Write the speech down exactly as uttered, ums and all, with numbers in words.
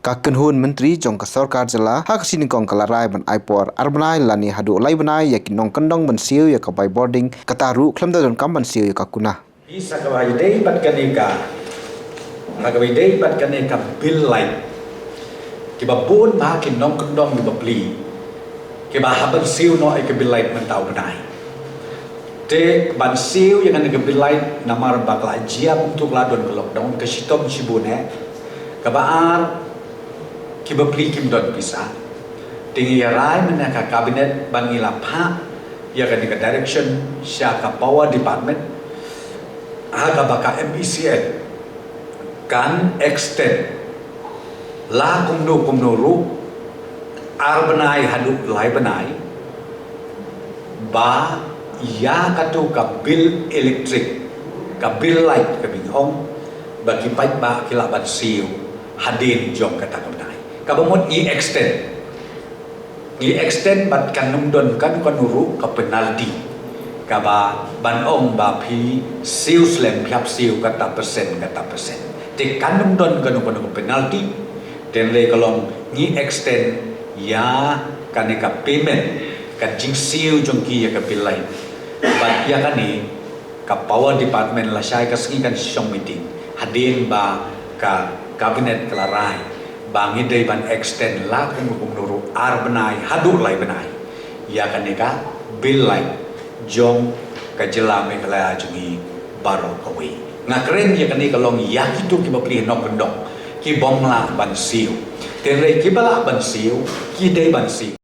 Ka kynhun myntri jong ka sorkar jylla ha ka sngi Nyngkong ka la rai ban ai por ar bnai lane haduh lai bnai ïa ki nongkyndong ban siew ïa ka bai bording, kata ruh khlem da donkam ban siew ïa ka kuna. Pisa kaba ïadei bad kane ka, ha kaba ïadei bad kane ka bill light, kiba bun bha ki nongkyndong kiba plie, kiba hap ban siew noh ïa ka bill light mynta u bnai. Te ban siew ïa kane ka bill light namar ba ka la jia kumta ka la don ka lockdown ka shitom shibun eh. Kaba ar, kiba plie kim don pisa. Te ngi ïa rai mynne ka cabinet ban ngi la phah ïa kane ka direction sha ka power department, ha kaba ka M E C L kan extend la kumno kumno ruh ar bnai haduh lai bnai, ba ïa katu ka bill electric, ka bill light kaba ngi ong, ba ki paidbah ki lah ban siew hadien jong kata ka bnai. Kaba mut ngi extend, ngi extend bad kan ym don kano kano ruh ka penalty kaba ban ong ba phi siew slem, phi hap siew kata percent, kata percent. Te kan ym don kano kano ka penalty. Te lei ka long ngi extend ïa kane ka payment, ka jingsiew jong ki ïa ka bill light. Bad ïa kane ka power department lashai ka sngi kan shong meeting hadien ba ka cabinet ka la rai ba ngi dei ban extend la kumno kumno ruh ar bnai haduh lai bnai ïa kane ka bill light jong ka jylla Meghalaya jong ngi baroh kawei. Nga kren ïa kane ka long ïa kitu kiba plie nongkyndong, ki bym lah ban siew. Te lei kiba lah ban siew, ki dei ban siew.